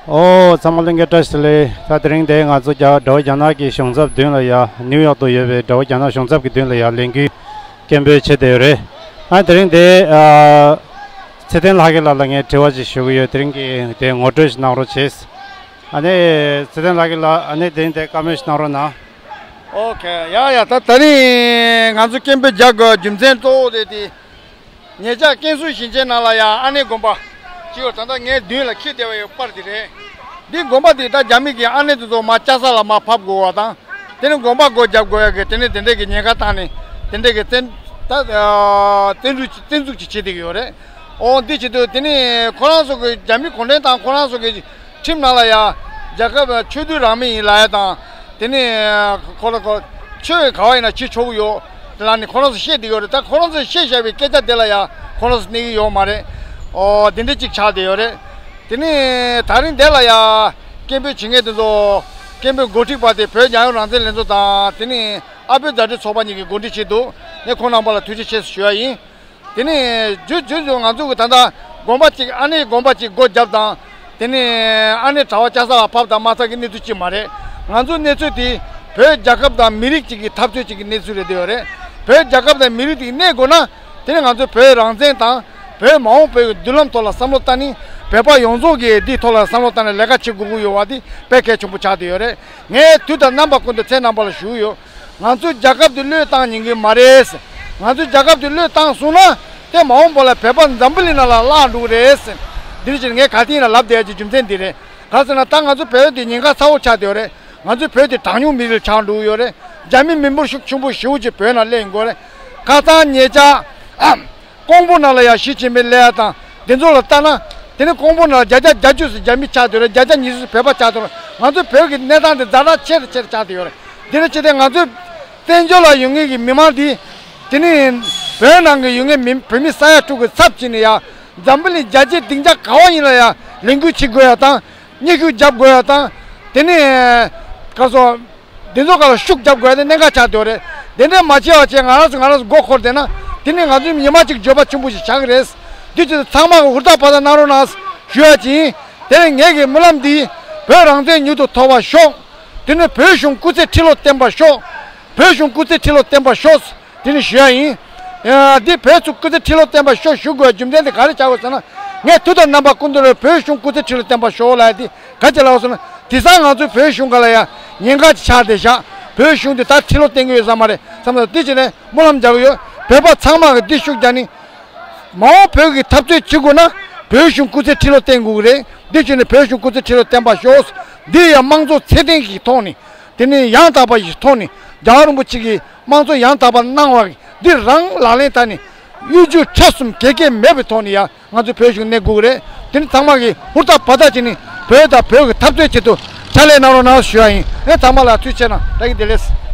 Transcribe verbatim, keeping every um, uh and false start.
ཨོ། ཚང་མ་ལྷན་རྒྱས་བཀྲ་ཤིས་བདེ་ལེགས། ད་དེ་རིང་འདིར་ང་ཚོ་རྒྱ་དགྲ་བོ་རྒྱ་ནག་གི་གཞུང་ཚབ་མདུན་ལ་ཡ། ནིའུ་ཡོག་ཏུ་ཡོད་པའི་དགྲ་བོ་རྒྱ་ནག་གཞུང་ཚབ་ཀྱི་མདུན་ལ་ཡ་ལས་འགུལ་སྐད་འབོད་བྱེད་བསྡད་ཡོད་རེད། ཨ། དེ་རིང་འདིར། ཨ། ཚེ་བརྟན་ལྷ་རྒྱལ་ལགས་ལ་ངས་དྲི་བ་ཅིག་ཞུ་གི་ཡོད། དེ་རིང་གི་དེ་ངོ་སྤྲོད་ཞིག་གནང་རོགས་བྱེད། ཨ་ནི་ཚེ་བརྟན་ལྷ་རྒྱལ་ལགས། ཨ་ནི་དེ་རིང་འདིར་བཀའ་མོལ་ཞིག་གནང་རོགས་གནང་། ཨོ་ཁེ། ཡ་ཡ། ད་དེ་རིང་ང་ཚོ་སྐད་འབོད་རྒྱག་དགོས་རྒྱུ་མཚན་གཙོ་བོ་དེ་དེ། ཉེ་ཆར་ཀན་སུའུ་ཞིང་ཆེན་ནང་ལ་ཡ་ཨ་ནེ་དགོན་པ་ཅིག་ཡོད། ད་ལྟ་ངའི་མདུན་ལ་འཁྱེར་བསྡད་པ་ཡོད་པར་དེ་རེད། འདི་དགོན་པ་དེ་ད་རྒྱ་མི་གིས་ཨ་ནེ་དེ་ཚོ་མར་ལྕགས་ཟམ་ལ་མར་ཕབ་དགོས་པ་དང་། དེ་ནས་དགོན་པ་སྒོ་བརྒྱབ་དགོས་ཡ་གི་དེ་ནས་དེ་འདྲས་ཀྱི་ཉེན་ཁ་བཏང་ནས་དེ་འདྲས་ཀྱི་བཙན་ད་ཨ་བཙན་འཛུལ་བཙན་འཛུལ་ཅིག་བྱེད་བསྡད་ཀྱི་ཡོད་རེད། ཨོ། འདི་བྱེད་དུས་དེ་ནས་ཁོ་རང་ཚོ་གི་རྒྱ་མི་གུང་ཁྲན་ཏང་ཁོ་རང་ཚོ་གི་ཁྲིམས་ནང་ལ་ཡ། རྒྱལ་ཁབ་ཆོས་དད་རང་མོས་ཡིན་ལབ་ཡ་དང་། དེ་ནས་ཁོ་ལ་ཁོ་ཆོས་ག་བ་ཡིན་ན་བྱེད་ཆོག་གི་ཡོད་ལབ་ནས་ཁོ་རང་ཚོ་བཤད་བསྡད་ཡོད་རེད། ད་ཁོ་རང་ཚོས་བཤད་བཞག་པའི་སྐད་ཆ་དེ་ལ་ཡ་ཁོ་རང་ཚོ་གནས་ཀྱི་ཡོད་མ་རེད། ཨོ། དེ་འདྲ་ཅིག་ཆགས་བསྡད་ཡོད་རེད། དེ་ནས་ད་རིང་འདི་ལ་ཡ་སྐད་འབོད་བྱེད་མཁན་དེ་ཚོ། སྐད་འབོད་འགོ་ཁྲིད་པ་དེ་བོད་རྒྱལ་ཡོངས་རང་བཙན་ལྷན་ཚོགས་དང་། དེ་ནས་ཨ་བོད་མཛའ་འབྲེལ་ཚོགས་པ་གཉིས་ཀྱིས་འགོ་ཁྲིད་བྱས་འདུག་ངས་ཁོང་རྣམ་པ་ལ་ཐུགས་རྗེ་ཆེ་ཞུ་ཡ་ཡིན། དེ་ནས་རྒྱུ་རྒྱུ་རྒྱུ་ང་ཚོ་གི་ད་ལྟ་དགོན་པ་གཅིག་ཨ་ནེ་དགོན་པ་གཅིག་སྒོ་བརྒྱབ་དང་། དེ་ནས་ཨ་ནེ་གྲྭ་པ་ལྕགས་ཟམ་ལ་ཕབ་དང་མ་ཚད་ཀྱི་གནས་ཚུལ་གཅིག་མ་རེད། ང་ཚོ་གནས་ཚུལ་དེ་བོད་རྒྱལ་ཁབ་དང་མི་རིགས་གཅིག་གི་འཐབ་རྩོད་གཅིག་གི་གནས་ཚུལ་རེད་བསྡད་ཡོད་རེད། བོད་རྒྱལ་ཁབ་དང་མི་རིགས་དེ་གནས་དགོས་ན། དེ་ནས་ང་ཚོ་བོད་རང་བཙན་དང་བོད་མ་འོངས་བོད་ཀྱི་མདུན་ལམ་ཐོག་ལ་བསམ་བློ་བཏང་ནས། བོད་པ་ཡོངས་རྫོགས་ཀྱིས་འདིའི་ཐོག་ལ་བསམ་བློ་བཏང་ནས་ལས་ཀ་བྱེད་དགོས་ཀྱི་ཡོད་པ་དེ་དཔེ་གལ་ཆེན་པོ་ཆགས་བསྡད་ཡོད་རེད། ངས་དུས་དང་རྣམ་པ་ཀུན་ཏུ་ཁྱེད་རྣམ་པ་ལ་ཞུ་གི་ཡོད། ང་ཚོའི་རྒྱལ་ཁབ་དེ་བློས་བཏང་ཉན་གྱི་མ་རེད། ང་ཚོའི་རྒྱལ་ཁབ་དེ་བློས་བཏང་སོང་ན། དེ་མ་འོངས་པ་ལ་བོད་པ་འཛམ་བུ་གླིང་ནང་ལ་བརླག་འགྲོ་གི་རེད། འདི་འདྲ་བྱས་ནས་ངས་ག་དུས་ཡིན་ན་ལབ་བསྡད་ཡ་གི་རྒྱུ་མཚན་འདི་རེད། ག་རེ་ཟེར་ན་ད་ང་ཚོ་བོད་དེ་ཉེན་ཁ་ཚ་བོ་ཆགས་བསྡད་ཡོད་རེད། ང་ཚོའི་བོད་དེ་གྲངས་ཉུང་མི་རིགས་ཆགས་འགྲོ་གི་ཡོད་རེད། རྒྱ་མི་མི་འབོར་ཤུགས་ཆེན་པོ་ཞེ་པོ་ཅིག་བོད་ནང་སླེབས་ཡོང་གི་ཡོད་རེད། ཁ་སང་ཉེ་ཆར་ཨ་ཀོང་པོ་ནང་ལ་ཡ་ཞི་ཅིན་ཕིང་སླེབས་ཡ་དང་དེ་ཚོ་ལ་ལྟ་ན། དེ་ནི་ཀོང་པོ་ནང་ལ་བརྒྱ་ཆ་བརྒྱད་ཅུ་ཙམ་རྒྱ་མི་ཆགས་བསྡད་ཡོད་རེད། བརྒྱ་ཆ་ཉི་ཤུ་ཙམ་བོད་པ་ཆགས་བསྡད་ཡོད་རེད། ང་ཚོའི་བོད་ཀྱི་གནས་སྟངས་དེ་ཛ་དྲག་ཆེ་རུ་ཆེ་རུ་ཆགས་བསྡད་ཡོད་རེད། དེ་ནི་ཅི་སྟེ་ང་ཚོའི་བཙན་བྱོལ་ལ་ཡོད་མཁན་གྱི་མི་མང་འདི། དེ་ནི་བོད་ནང་གི་ཡོད་མཁན་མི་བོད་མི་ས་ཡ་དྲུག་གི་ཚབ་བྱས་ནས་ཡ། འཛམ་བུ་གླིང་རྒྱལ་སྤྱིའི་སྡིངས་ཆ་ག་བ་ཡིན་ལ་ཡ་ལས་འགུལ་བྱེད་དགོས་ཡ་དང་། སྙན་ཞུ་རྒྱབ་དགོས་ཡ་དང་། དེ་ནས་ག་རེ་ཟེར། འདི་ཚོ་ག་ལ་ཤུགས་རྒྱབ་དགོས་ཡ་དེ་གནད་འགག་ཆགས་བསྡད་ཡོད་རེད། དེ་འདྲས་མ་བྱས་པ་བྱས་ང་རང་ཚོ་ང་རང་ཚོ་མགོ་འཁོར་བསྡད་ན། དེ་ནི་ང་ཚོའི་ཉི་མ་གཅིག་འགྱོད་པ་ཆེན་པོ་ཞིག་ཆགས་ཀྱི་རེད། དེ་ཚོ་ཚང་མ་གི་ཧུར་ཐག་བར་ཐག་གནང་རོགས་གནང་ཞུ་ཡ་ཅིག་ཡིན། དེ་ནས་ངེད་ཀྱི་སྨོན་ལམ་འདི། བོད་རང་བཙན་མྱུར་དུ་ཐོབ་པར་ཤོག་དེ་ནས་བོད་གཞུང་སྐུ་ཚེ་ཁྲི་ལོ་བརྟན་པར་ཤོག་བོད་གཞུང་སྐུ་ཚེ་ཁྲི་ལོ་བརྟན་པར་ཤོག་དེ་ནི་ཞུ་ཡ་ཡིན། ཡ། འདི་བོད་ཚོ་སྐུ་ཚེ་ཁྲི་ལོ་བརྟན་པར་ཤོག་ཞུ་དགོས་རྒྱུ་མཚན་དེ་ག་རེ་ཆགས་ཡོད་ཟེར་ན། ངས་དུས་དང་རྣམ་པ་ཀུན་ཏུ་རེ་བོད་གཞུང་སྐུ་ཚེ་ཁྲི་ལོ་བརྟན་པར་ཤོག་ལབ་ཡ་དེ་ག་ཅི་ལབ་ཟེར་ན། དེང་སང་ང་ཚོའི་བོད་གཞུང་སྒང་ལ་ཡ་ཉེན་ཁ་ཅིག་ཆགས་བསྡད་ཤག་བོད་གཞུང་དེ་ད་ཁྲི་ལོ་བརྟན་གྱི་ཡོད་ས་མ་རེད་བསམ་ས་དེ་བྱས་ནས་སྨོན་ལམ་རྒྱག་གི་ཡོད། བོད་པ་ཚང་མ་གིས་འདི་ཤུགས་རྒྱག་ནི། མ་འོངས་བོད་ཀྱི་འཐབ་རྩོད་བྱེད་དགོས་ན་བོད་གཞུང་སྐུ་ཚེ་ཁྲི་ལོ་བརྟན་དགོས་ཀྱི་རེད། འདི་བྱས་ནས་བོད་གཞུང་སྐུ་ཚེ་ཁྲི་ལོ་བརྟན་པར་ཤོག་འདི་ཡ་དམངས་གཙོ་ཚད་ལྡན་ཞིག་ཐོག་ནས། དེ་ནས་ཡང་དག་པ་ཞིག་ཐོག་ནས་རྒྱལ་བ་རིན་པོ་ཆེ་གིས་དམངས་གཙོ་ཡང་དག་པ་གནང་བ་འདི་རང་ལག་ལེན་བསྟར་ནས་གཡོ་སྒྱུ་ཁྲལ་གསུམ་གེ་གེ་མེད་པའི་ཐོག་ནས་ཡ་ང་ཚོ་བོད་གཞུང་གནས་དགོས་ཀྱི་རེད། དེ་ནི་ཚང་མ་གིས་ཧུར་ཐག་བར་ཐག་བྱས་ནས་བོད་དང་བོད་ཀྱི་འཐབ་རྩོད་ཆེད་དུ་ཕྱག་ལས་གནང་རོགས་གནང་ཞུ་ཡ་ཡིན། ཨེ། ཚང་མ་ལ་ཐུགས་རྗེ་ཆེ་གནང་། བཀྲ་ཤིས་བདེ་ལེགས།